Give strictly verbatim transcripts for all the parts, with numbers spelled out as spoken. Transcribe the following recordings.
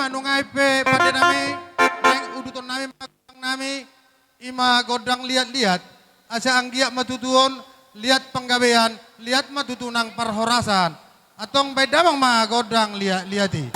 Nunga i pe pande nami, naeng uduton nami ma gondang nami, i ma gondang liat-liat, asa anggiat ma tutu on liat panggabean, liat ma tutu nang parhorasan. Antong baen damang ma gondang liat-liat i.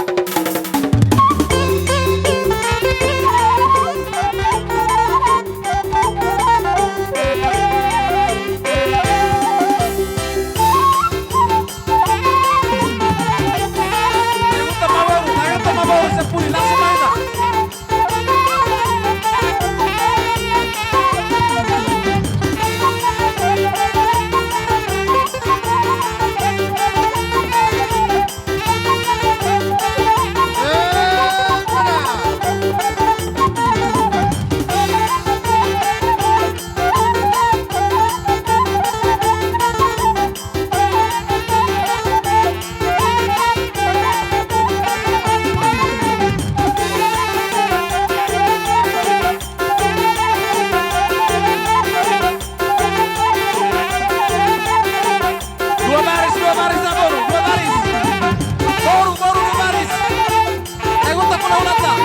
Dua baris, dua baris, na boru, dua baris. Boru, boru, dua baris. Ayo, tak kena ulat, tak.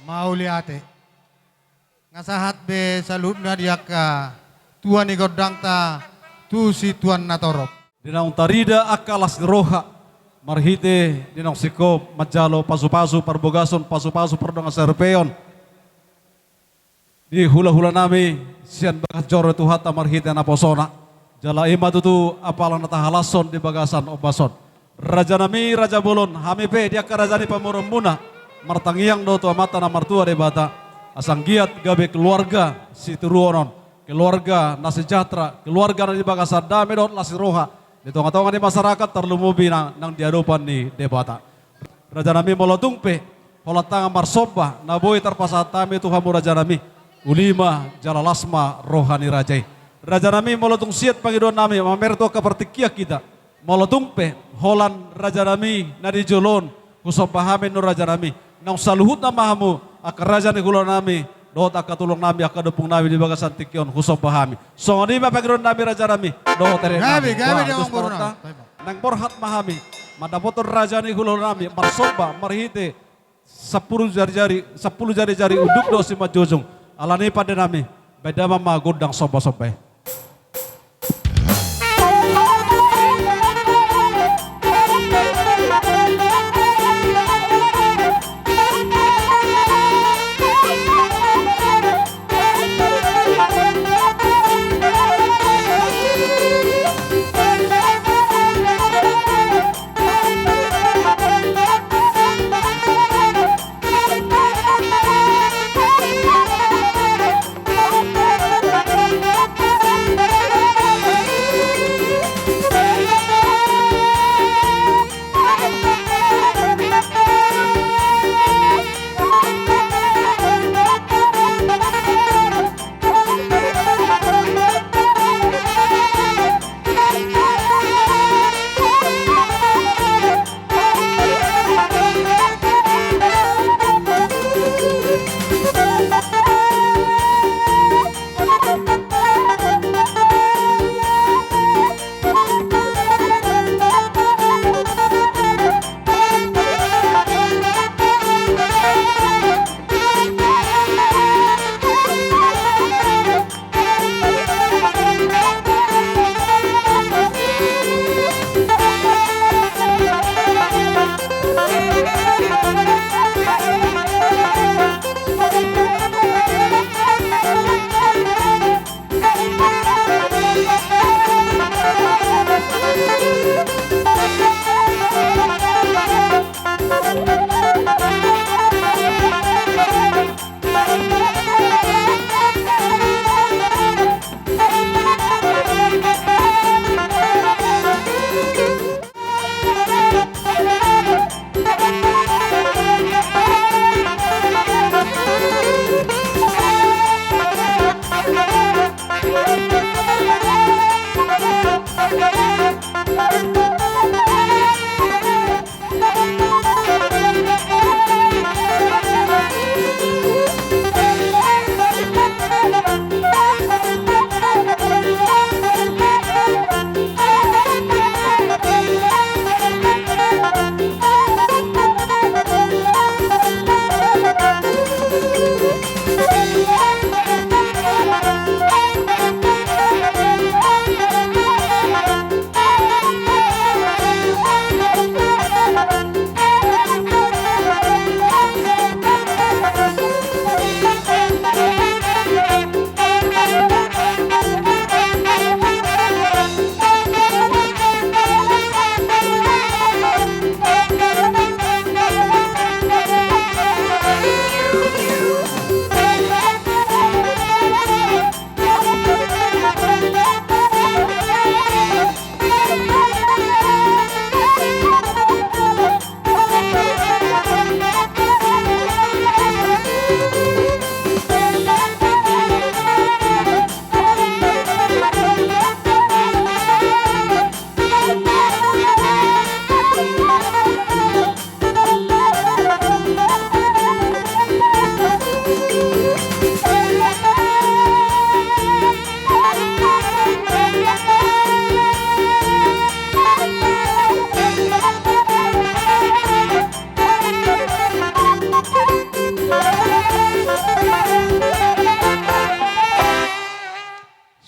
Mauliate. Nga sahat be saluhutna di angka tua ni gondangta tu situan na torop. Di naung tarida angka las ni roha marhite di naung singkop manjalo pasupasu parbagason pasupasu pardongan saripeon di hulahula nami sian bagas joro ni Tuhanta marhite naposona. Jala i ma tutu apala na tahalashon di bagasan ombas on. Raja nami raja bolon, hami pe di angka raja ni pamoruonmuna martangiang do tu Amanta na martua Debata asa anggiat gabe keluarga situruonon, keluarga na sejahtera, keluarga na di bagasan dame dohot las ni roha di tongatonga ni masyarakat tarlumobi nang, nang di adopan ni Debata. Raja nami molo tung pe holan tangan marsomba na boi tarpasahat hami tu hamu raja nami, uli ma jala las ma roha ni raja i. Raja nami molo tung siat pangidoan nami mamereng tu angka partingkian hita, molo tung pe holan raja nami na di jolo on husomba hami annon raja nami, naung saluhutna ma hamu angka raja ni hulahula nami dohot angka tulang nami angka ompung nami di bagasan tingki on husomba hami. Songon i ma pangidoan nami raja nami dohot ere nami. Gabe, gabe. Bah, di dos amang boru parhata nang. Nang borhat ma hami mandapothon raja ni hulahula nami marsomba marhite sampulu jarijari, sampulu jarijari unduk dohot simanjujung. Alani pande nami, baen damang ma gondang sombasomba i.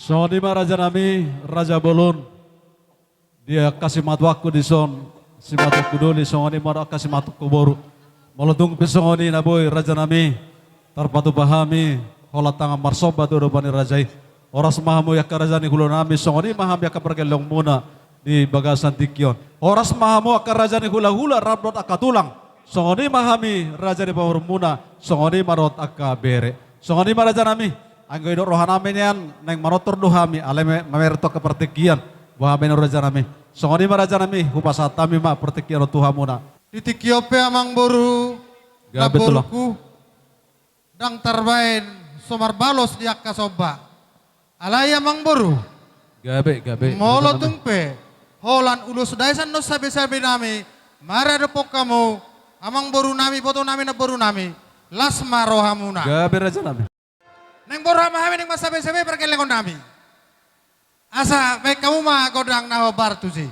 Songon i ma rajanami, raja bolon. Di angka simatuangku dison, simatuangku doli, songon i ma angka simatuangku boru. Molo tung pe songon i na boi rajanami, tarpatupa hami holan tangan marsomba tu adopan ni raja i. Horas ma hamu angka raja ni hulanami, songon i ma hami angka pargellengmuna di bagasan tingki on. Horas ma hamu angka raja ni hulahula rap dohot angka tulang, songon i ma hami raja ni pamoruonmuna, songon i ma dohot angka bere. Songon i ma rajanami, anggo didok rohanami nian, naeng manortor do hami, alai ma-, mamereng tu angka partingkian, boha ma nian rajanami. Songon i ma rajanami, hupasahat hami ma partingkian on tu hamuna. Di tingki on pe amangboru, gabe tulang, namborungku, ndang tarbaen so marbalos di angka somba. Alai amangboru, gabe, gabe, molo rajanami, tung pe holan ulos daesan dohot sabesabenami maradophon hamu, amangborunami, ibotonami, namborunami, las ma rohamuna. Gabe rajanami. Naeng borhat ma hami, naeng mansabesabes pargellengonnami. Asa baen hamu ma gondang na hombar tusi.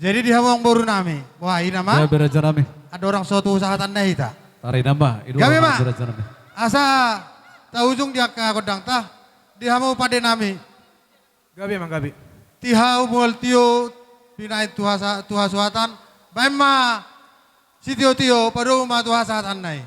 Jadi di hamu amangboru nami, wah, ina ma. Gabe raja nami. Andorang so tu sahatanna hita. Tari nama, ido. Gabe ma. Raja nami. Asa taujung di angka gondangta, di hamu pande nami. Gabe ma, gabe. Tihau mual tio, pinain tu hasa-, tu hasuhatan, baen ma sitio-tio, padomu ma tu hasahatanna i.